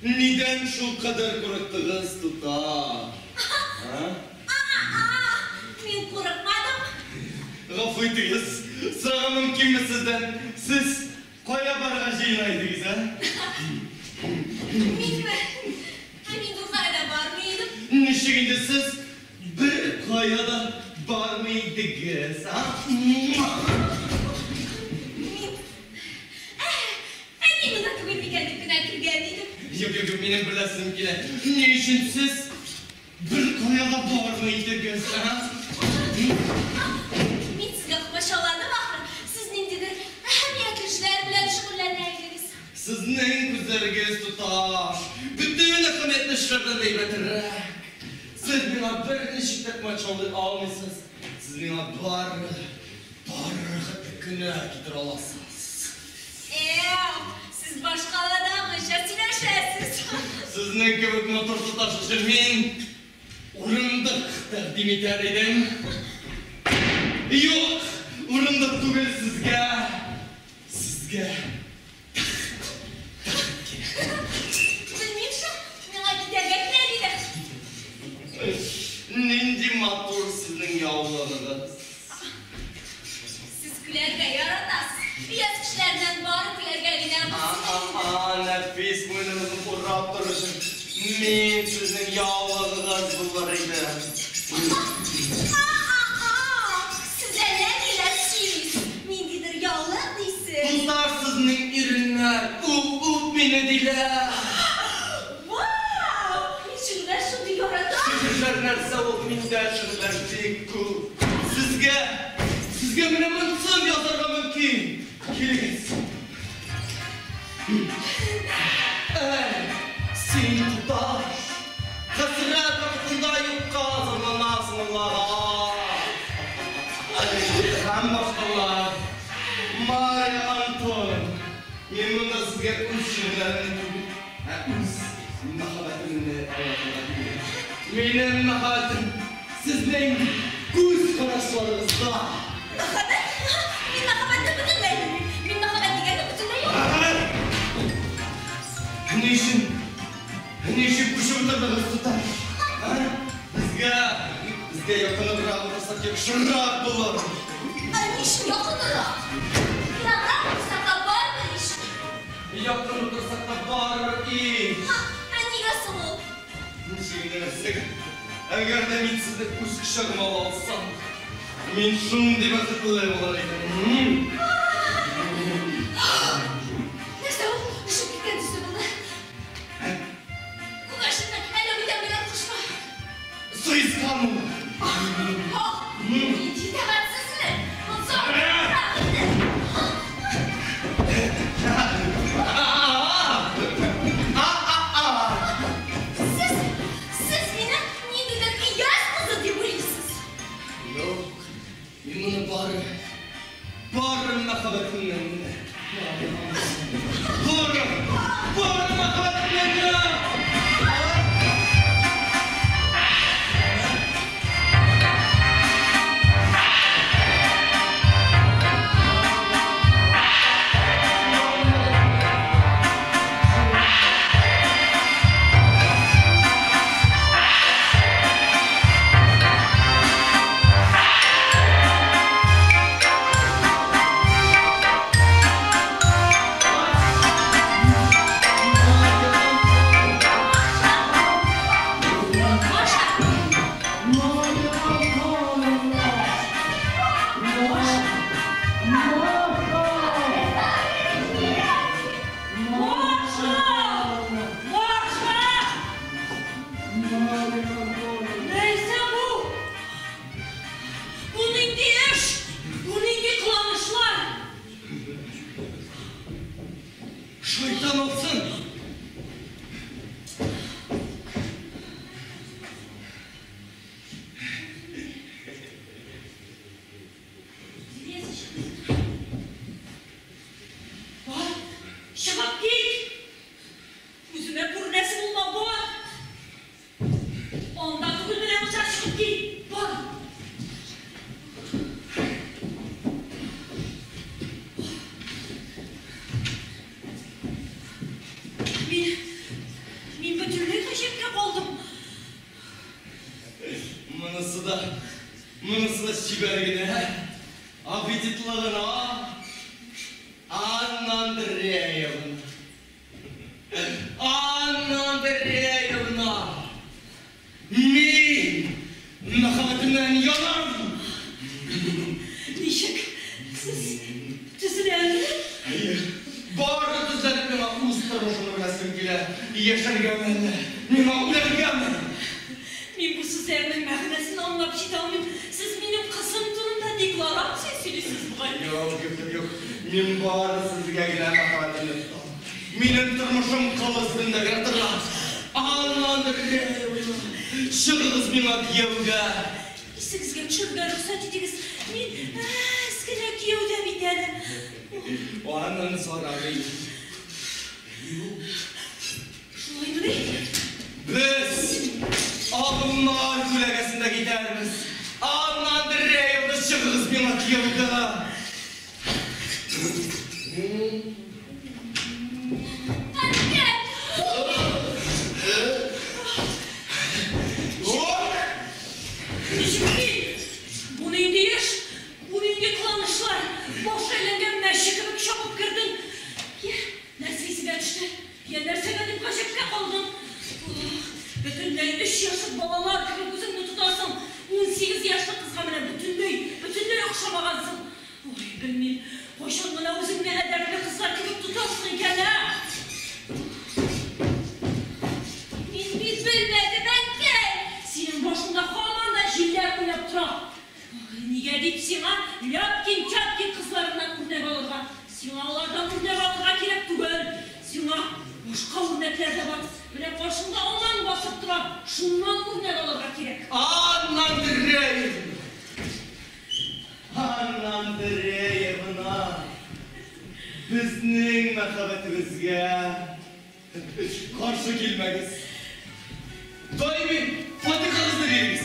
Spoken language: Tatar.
Нидән шул кадәр курыктыгыз, туташ? Мин курыкмадым. Гафу итегез, сорарга мөмкинме сездән? Сез кая барырга җыена идегез, ә? Минме? Ә мин беркая да бармый идем. Ничек инде сез беркая да бармый идегез, а? Мин... Ә, әни монда түгел микән дип кенә кергән идем. Юк, юк, юк, минем беләсем килә. Ни өчен сез беркая да бармый идегез, а? Мин сезгә комачауладым, ахры. Сез ниндидер әһәмиятле эшләр белән шөгыльләнә идегез. Сезнең күзләрегез, туташ, бөтен әһәмиятле эшләрдән дә әйбәтрәк. Сез миңа берничек тә комачаулый алмыйсыз. Сез миңа бары, бары рәхәтлек кенә китерә аласыз. Эу, сез башкаладагыча сөйләшәсез. Сезнең кебек матур туташ өчен мин урындык тәкъдим итәр идем. Юк, урындык түгел сезгә. Сезгә тәхет, тәхет кирәк. Белмим шул, миңа китәргә кирәк иде. Нинди матур сезнең яулыгыгыз. Сез көләргә яратасыз. Өяз кешеләреннән бары көләргә генә булсын. А-а-а, нәфис муеныгызны урап торыр өчен мин сезнең яулыгыгыз булыр идем. А-а-а, сез әллә ниләр сөйлисез. Ниндидер яулык дисез. Туташ, сезнең иреннәр үп-үп мине диләр. Вау! Мин шигырьләр шундый яратам. Шигырьләр нәрсә ул, миндә шигырьләр бик күп. Сезгә, сезгә менә монысын язарга мөмкин. Килегез. Әй, син, туташ, хәсрәт вакытында юкка зарланасың Аллага. Һәм башкалар. Марья Антоновна, мин монда сезгә үз шигырьләремне түгел, ә үз мәхәббәтемне аңлатырга килдем. Минем мәхәббәтем сезнең күз карашларыгызда. Мәхәббәт? Мин мәхәббәтне бөтенләй белмим. Мин мәхәббәт дигәнне бөтенләй аңламыйм. Ни өчен? Ни өчен күчеп утырдыгыз, туташ? А? Безгә, безгә якыныбрак утырсак яхшырак булыр. Ә ни өчен якынрак? Ераграк утырсак та барыбер ич. Якын утырсак та барыбер ич. Ә нигә соң ул? Ничек инде нәрсәгә? Әгәр дә мин сезне үз кочагыма ала алсам, мин шундый бәхетле булыр идем. Нәрсә ул? Өшеп киткән төсле булды. Күгәрченме, әллә бүтән берәр кошмы? Сыескан ул. Ах, нинди итагатьсезмен! Монысы артыграк инде. Сез, сез мине ниндидер өяз кызы дип уйлыйсыз. Юк, мин моны бары, бары мәхәббәтемнән генә. Бары, бары мәхәббәтемнән генә. Маша! Маша! Маша! Нәрсә бу? Бу нинди эш? Бу нинди кыланышлар? Шайтан алсын! аппетитлы гына. Анна Андреевна. Анна Андреевна. Мин мәхәббәтемнән янам. Ничек? Сез төзеләндеме? Әйе. Бары төзәлеп миңа үз тормышымны беләсем килә. Яшәргәме әллә? Миңа үләргәме? Мин бу сүзләрнең мәгънәсен аңлап җитә алмыйм. Сез минем кызым турында декларация сөйлисез бугай. Юк, юк, юк. Мин бары сезгә генә мәхәббәтемне тотам. Минем тормышым кыл өстендә генә тора. Анна Андреевна, чыгыгыз миңа кияүгә. Исегезгә төшерергә рөхсәт итегез. Мин әз генә кияүдә бит әле. Аның зарары юк. Шулаймыни? Без агымнар күләгәсендә китәрбез. Анна Андреевна, чыгыгыз миңа кияүгә. Әнкәй! Ох! Ничек мин? Бу нинди эш? Бу нинди кыланышлар? Баш әйләнгән мәче кебек чабып кердең. Я, нәрсә исеңә төште? Я, нәрсәгә дип гаҗәпкә калдың? Ох, бөтенләй өч яшьлек балалар кебек үзеңне тотасың. 18 яшьлек кызга менә бөтенләй, бөтенләй охшамагансың. Ой, белмим, кайчан гына үзеңне әдәпле кызлар кебек тотасың икән, ә? Мин бит белмәдем, әнкәй! Синең башыңда һаман да җилләр уйнап тора. Ой, нигә дип сиңа Ляпкин-Тяпкин кызларыннан үрнәк алырга? Сиңа алардан үрнәк алырга кирәк түгел. Сиңа башка үрнәкләр дә бар. Менә каршыңда анаң басып тора. Шуннан үрнәк алырга кирәк. Анна Андреевна! Анна Андреевна! Безнең мәхәббәтебезгә каршы килмәгез. Даими фатихагызны бирегез.